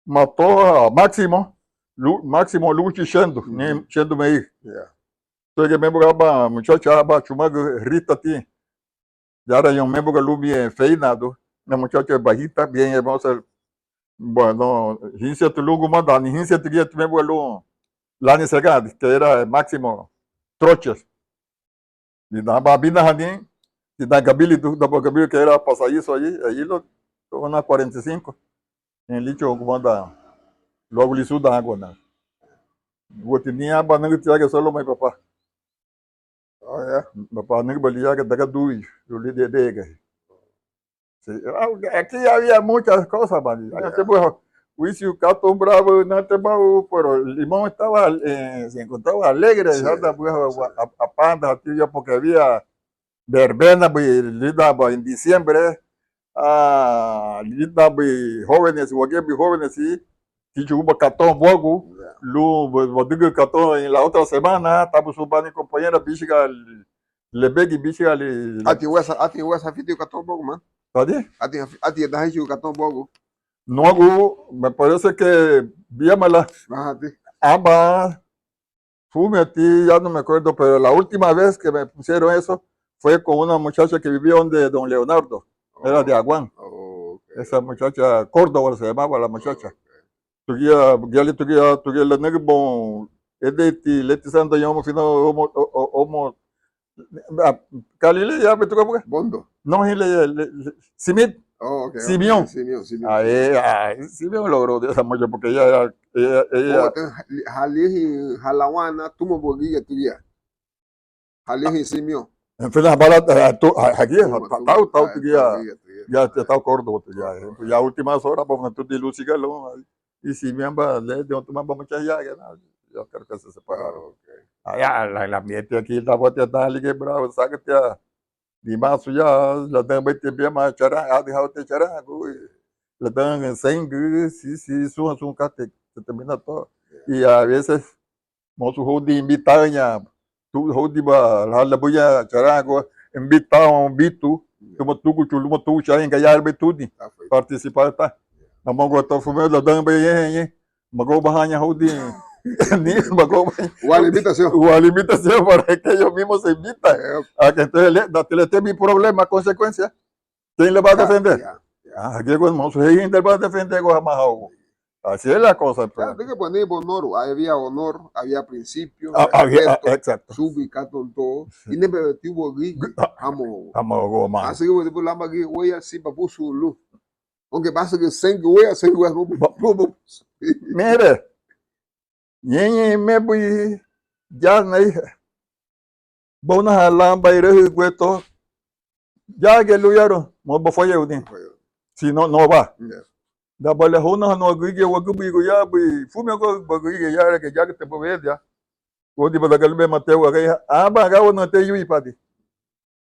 mató a Máximo, lu-, Máximo Luchi Shendu, ni Shendu Meir. Tuege mébuga aban muchacha aban chumagu Rita ti. Yarañoun mébuga lúbiñe feinaadu, una muchacha bajita, bien hermosa. Bueno, hínsiñetu lun gumada, ni hínsiñetu giñe ti mébuga lun lani segadi, que era Máximo Troches. Lidan aban abinahani, lidan Gabilidu, daba Gabilidu que era pasadizo allí, allí lo, una cuarenta y cinco. En licho gumada, luagu lisudan agua na. Guti ni aban nügüti age solo mai papá. Oh, ya. Papá nügüba liña age daga dui, lun lidin edega. Sí, ah, aquí había muchas cosas, man. Ya. Antes, bueno, wisiu katei bravo, no te va, pero Limón estaba, eh, se encontraba alegre, sí, ya, sí, a, a, apanda, tío, porque había verbena, bui, lidan, bui, en diciembre, ah, lidan, bui, jóvenes, wagía, bui, jóvenes, sí, tichuguba katei buagu, ya, lun, bui, wadügün katei en la otra semana, tabu subani compañera, bíchiga, lebegi, bíchiga, le, ati wesa, ati wesa, fiti katei buagu, man. Ati? Ati, ati, ati, katei buagu. Nuagu, me parece que, biama la. Ajá, ti. Aba, Fúmeti, ya no me acuerdo, pero la última vez que me pusieron eso fue con una muchacha que vivía donde don Leonardo, era de Aguán. Oh, ok. Esa muchacha, Córdoba se llamaba la muchacha. Ok. Tuguya, giali tuguya, tuguya lanügüboun, edeti, leti sanda yomo fina, omo, o-, o-, omo, Ah, Galilea, ya me tocó, porque Bondo. No, le, le, le, Simit. Oh, ok, ok. Simeón. Simeón, Simeón. Ah, eh, ah, Simeón logró de esa mujer, porque ella era, ella, ella Oh, entonces, ha-, halihi, halawana, tumo boguilla tuya. Halihi Simeón. En fin, la bala, eh, tú, ah, aquí, Tuma, ta-, tuma. Tau, tau, Ah, tuya. Tuya, tuya. Ya, ya está gordo, ya, Ah, eh, ya últimas horas, pues, tú de luz y galón, ahí. Y Simeón va, le dio, tuma, vamos a echar ya, ya, ¿no? Yo creo que se separaron. Ah, ok. Ah, ya, la, el ambiente aquí está fuerte, está ligía bravo, saca, tía. Ni más ya, la dan veinte bien más charán, ah, deja usted charán, güey. La dan en Sengu, sí, sí, su, su, cate, se termina todo. Y a veces, mosu houdin invitaña, tu houdin ba, la, la voy a charán, güey. Invitaun bitu, tuma tugu chuluma tugu chain gayar betudi. Ah, foi. Participar ta. Na mongo to fume la dan be ye ye. Mago bahaña houdin. Ni mago bahaña. Wali invitación. Wali invitación para que ellos mismos se invitan. Eh. A que entonces le, da, le temi problema, consecuencia. ¿Quién le va a defender? Ya, ya. Ah, aquí con mosu, ¿quién le va a defender con jamás? Así es la cosa, pues. Claro, tiene que poner honor, había honor, había principio, ah, había, ah, respeto, exacto. Subi, catonto, sí. Y nebe tuvo gui, ah, amo. Amo goma. Así que, pues, lama gui, oye, sí, papusu, lu. Aunque pasa que sen gui, oye, sen gui, no, no, no. Mire, ñeñe me bui, ya, na hija. Bóunaha lan bairahü gueto, yágiñe lun yaroun, mo bafayeiruni. Si no, no va. Ya. Daba le hóunahanu gürigia wagübürigu yabei, fumiñaguba gürigia yágiñe, yágiñe te bawedia. Wóudiba daga lubéi Mateu ageiha, aban gáwanati yui padi.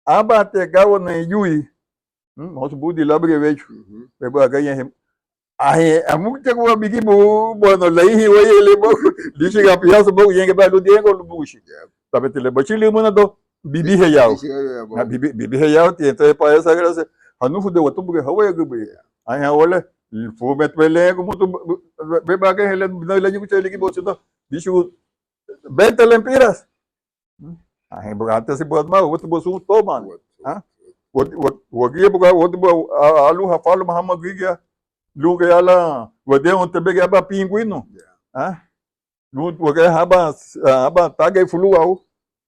Aban te gáwana yui. Mosu budi lábürigu weyu. Ujú. Bebü agañeihei. Ahe, amugutiagua bigibu, bueno, leihin weyei le bogu, lichiga piasu bogu, yenge ba lun diego lun buguchi. Ya. Tabeti le bachili muna do, bibihe yau. Lichiga ya bogu. Na bibi, bibihe yau, ti, entonces, pa esa gracia, hanufu de watubuge hawaye gubui. Ya. Ahe, wale, fume tuele, como tu, beba agañeihei le, no le yuguche le gibo, sino, bichu, veinte lempiras. Anhein buga, antes buga ma, wati buga sun toma. Wati, wati, wagía buga, wati buga, aluha faluma hama gürigia, lun gayara lan, wadeirun tebegi aban pingüinu. Lun wagía aban, aban tagei fuluaü,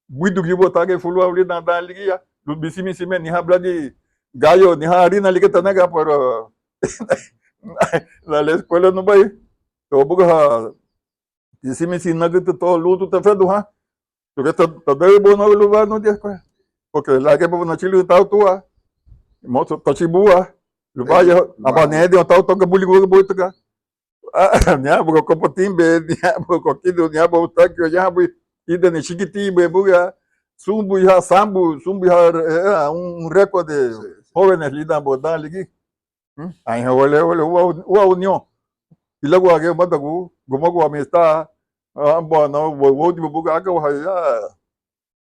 buidu gibu tagei fuluaü lidan dan ligía, lun bisimisime, niha bladi gallo, niha harina ligía tanaga, pero la, la escuela no bai, to buga ha, Tisimisi nagütü to lutu tefeduhan. Tuge ta, tadaübou nagü lubá nudia kue. Porque lageba nachilü tau tua. Mosu tachibua. Lubá ya, aba nedi tau toga buli gugu buituga. Nia buga kopo timbe, nia buga kokidu, nia buga takio, ya bui. Ida ni chiquitín be buga. Sumbu ya sambu, sumbu ya, eh, un récord de jóvenes lidan bodan ligi. Anhein wale, wale, ua, ua unión. Ilagua ge madagu, gumagua amistad. Ah, bueno, wo-, wóudibu buga aga waha ya.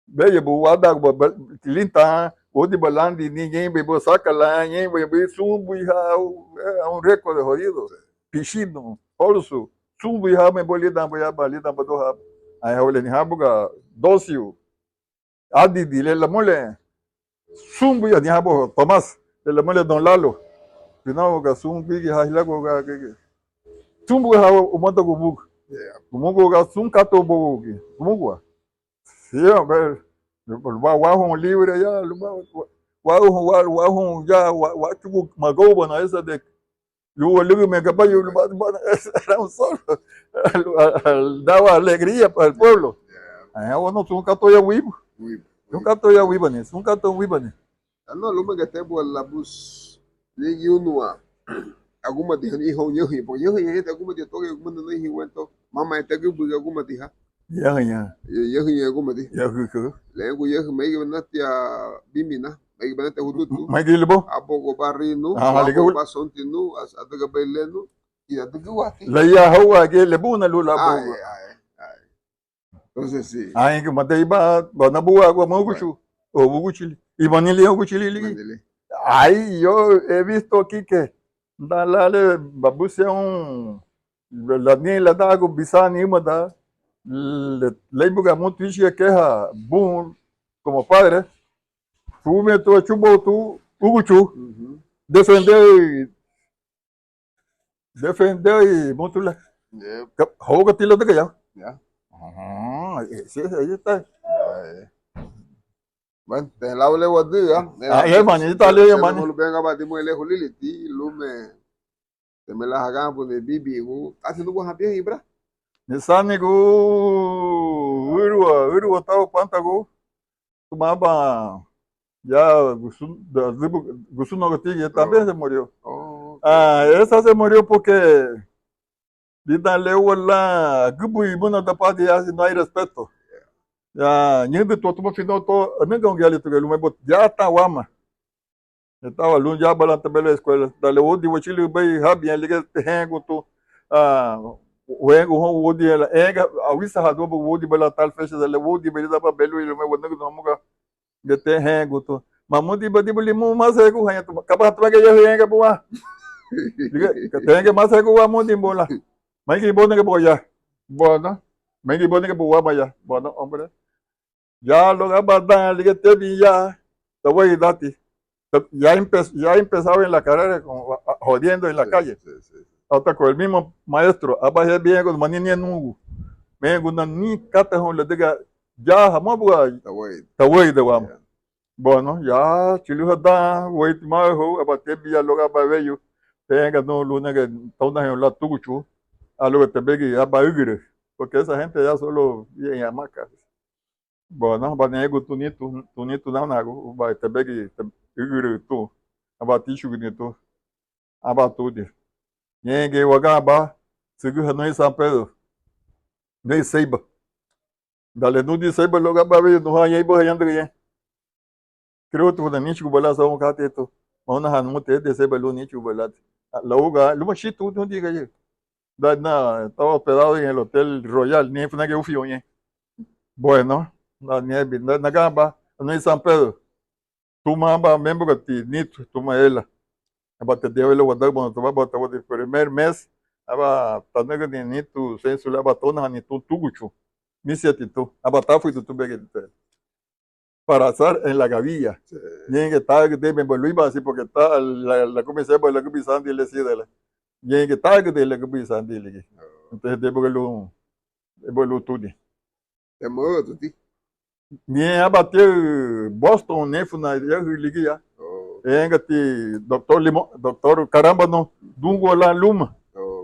Beyebu wadagu ba, ba, tilinta, wóudiba landi ni ñeinbei bo sakala, ñeinbei bo sunbuiha, eh, un récord de jodido. Pichinu, holsu, sunbuiha me bo lidan bo yaba, lidan bo doha. Anhein wale ni habuga dóciu. Adidi le lamulen sunbui, ani habu Tomás, le lamulen don Lalo. Binawaga sunbui giha hilaguaga, sunbui ha umadagu bugu. Gumuguaga sun katei bugu, gumugua. Sí, hombre, luma wahun libre ya, luma wahun, wa-, wahun ya, wa-, wachugu magouba na esa de Lun walügüme gabayu, lun ba-, ba-, era un solo. Daba alegría para el pueblo. Anhein wanu sun katei ya wibu. Sun katei ya wibani, sun katei wibani. Anu luma gete bua labus. Ligi unua. Agumadi hani hon yahüña, porque yahüña gente agumadi toge agumadi no ihi wento. Mama etagübü agumadi ha. Yahüña. Yahüña agumadi. Yahüña. Legu yahü megi benatia bimina. Megi benatia hudutu. Megi libo. Abogo barinu. Aha, ligi abogo basonti nu, as-, adüga bailenu. Ida adüga wati. La ya hawa ge lebuna lula bogo. Ay, ay, ay. Entonces, sí. Ay, que mate iba, bana bua agua moguchu. O buguchili. Y manili oguchili ligi. Manili. Ay, yo he visto aquí que da la le babuse un la ni la da algo bisani uma da. Le, le buga mutu ishi queja bun como padre. Fume tu chubo tu uguchu. Defender, defender y mutu la. Hoga tila de ya. Ya. Ah, sí, ahí está. Bueno, te lau le wadüga. Ah, hermano, ahí está le hermano. Lu benga ba dimu le huliliti lume. Teme la haganbuni bibigu. Tati nugu habia ibra. Nisanigu ürüwa, ürüwa tau pantagu. Tumaba ya gusu, gusu no gatigi también se murió. Ah, esa se murió porque lidan le ua la gübüi muna da padi ya si no hay respeto. Ya ñüdü tu tuma fino to anüga ungiali tu lumebo ya ta wama. Estaban lun ya balan tabela escuela. Dale wodi wachili bei habian liga te hengu tu. Ah, wengu hon wodi la enga awisa hadu bu wodi bala tal fecha dale wodi bei da ba belu ilume wanügu namuga. Gete hengu tu. Mamudi badibu limu masegu haña tu. Kaba tu ga ya henga bua. Liga, katenge masegu wa mudi bula. Mangi bone ga boya. Bueno. Mangi bone ga bua maya. Bueno, hombre. Ya luego abadan liga tebi ya tawai dati. Ya empe-, ya empezaba en la carrera con, a, a, jodiendo en la calle. Sí, sí, sí. Hasta con el mismo maestro, aba he bien con manini nugu. Me guna ni kata hon le diga ya hamobu tawai de wama. Bueno, ya chiluha da wai ti ma ho aba tebi ya luego aba weyu. Tenga no luna ga tona he la tuguchu. A luego te begi aba ugre. Porque esa gente ya solo vive en hamacas. Bueno, aba negu tunitu, tunitu nanagu, aba tebegi, te-, ugürü tu, aba tichuguni tu, aba tudi. Ñeñegi waganba, sügüha nui San Pedro, nui Ceiba. Dale nudi Ceiba luagu aba weyu nuha ñeiba hañandüga ñe. Creo tu funa nichuguba lan somu katei tu, mauna ha numuti ede Ceiba lun nichuguba lan. Lauga, luma chitu nudi gaye. Da, na, estaba hospedado en el Hotel Royal, ni funa ge ufi oñe. Bueno, na, ni, na, naganba, nui San Pedro. Tuma aba mémbuga ti nitu, tuma ela. Aba te deu ela wadagba, tuma aba tawa de primer mes, aba tanügüni nitu, sensu le aba tonahani tu tuguchu. Misiati tu, aba tafuidu tu bege te. Para azar en la gavilla. Sí. Ñeñegi tagüdei meba luiba si porque ta la, lagübin seba lagübin sandi le sidala. Ñeñegi tagüdei lagübin sandi ligi. Entonces dei buga lu, dei buga lu tudi. Te modo tuti. Ni aba tiu Boston nefuna yahü ligia. Engati doctor Limo, doctor Karambano dungua lan luma.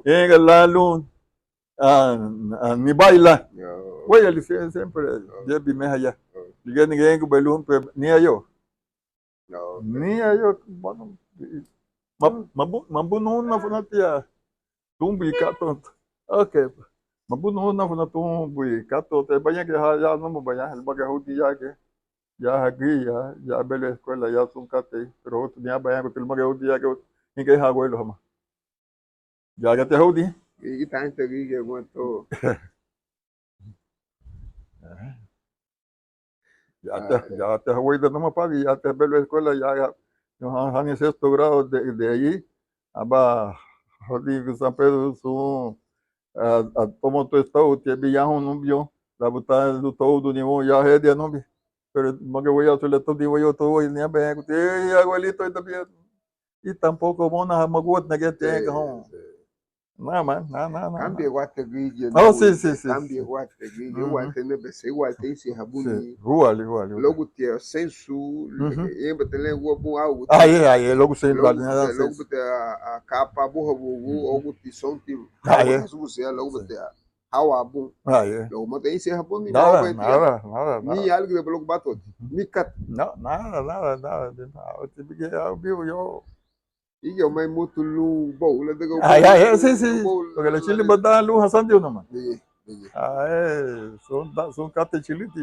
Enga lan lun Ah, ah, ni baila. Wéyali sie-, siempre yebi meha ya. Ligía ni gengubei lun, pe-, ni ayo. Ni ayo, bueno, ma-, mabu-, mabununa funatia. Tumbi katonto. Ok. Mabununa funa tumbi katonto. E baña ke ha ya no mo baña, el baga hudi ya ke. Ya hagía, ya belu escuela, ya sun katei, pero otu ni abañaguti luma ge udi ya ge otu. Ñein kei hagueilu hama. Yágüta houdin. Igi tanta, igi aguanto. Ya te, ya te haweida numa padi, ya te belu escuela, ya, ya, yo han, han en sexto grado de, de allí, aba, jodi San Pedro, sun, a, a, tomo tu estado, te bi ya hun nubio, la buta du todo ni mo, ya he dia nubi. Pero mo que voy a hacer todo, voy a todo, ni a ver, abuelito, y también. Y tampoco mona magua nagete houn. Nada más, nada, nada, nada. Cambia guate gürigia. Oh, sí, sí, sí. Cambia guate gürigia. Igual te nebese, igual te dice habuni. Igual, igual, igual. Luego te sensu, yemba te lengua bu au. Ah, yeah, yeah, luego se la nada. Luego te a capa buha bu, luego te son ti. Ah, yeah. Luego te hawa bu. Ah, yeah. Luego mo te dice habuni. Nada, nada, nada. Ni algo de bloco bato. Ni cat. No, nada, nada, nada. Te digo yo. Igeu mai mutu lun ubóu ladüga ubóu. Ah, ya, ya, sí, sí. Porque le chili bada lun hasandiu numa. Sun katei chiliti.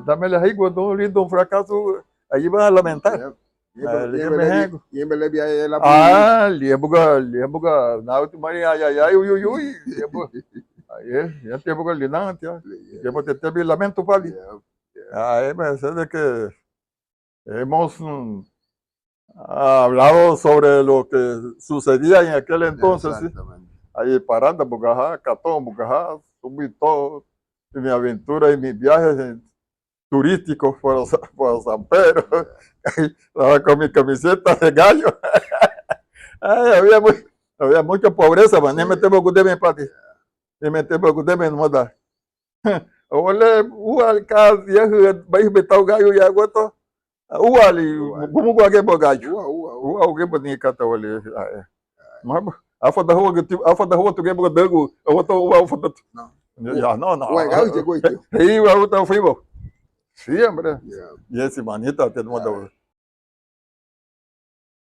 Dame le haigua don lindo fracaso, allí van a lamentar. Ah, liabuga, liabuga, na última, ay, ay, ay, uy, uy, uy. Liabuga, ya liabuga linan, tia. Liabuga te tebi lamento pali. Ay, me sé de que hemos, mm, hablado sobre lo que sucedía en aquel entonces, ¿sí? Exactamente. Ahí Paranda, Bugajá, Catón, Bugajá, subí todo, y mi aventura y mis viajes en, turísticos por, Sa- por San Pedro. Estaba con mi camiseta de gallo. Ay, había, mu- había mucha pobreza, man. Ni me tengo que deben, pati. Ni me tengo que deben, moda. Ole, uali ka diahü, bai betau gayu ya guato. Uali, gumu guage bo gayu. Ua, ua, ua. Ua, uge bo ni kata wali. Mabo. Afada huwa gati, afada huwa tu ge bo dagu. Huwa to, huwa afada tu. No. Ya, no, no. Uwa gayu je goi tu. Hei, uwa uta fibo. Sí, hombre. Ya. Y ese manita te moda.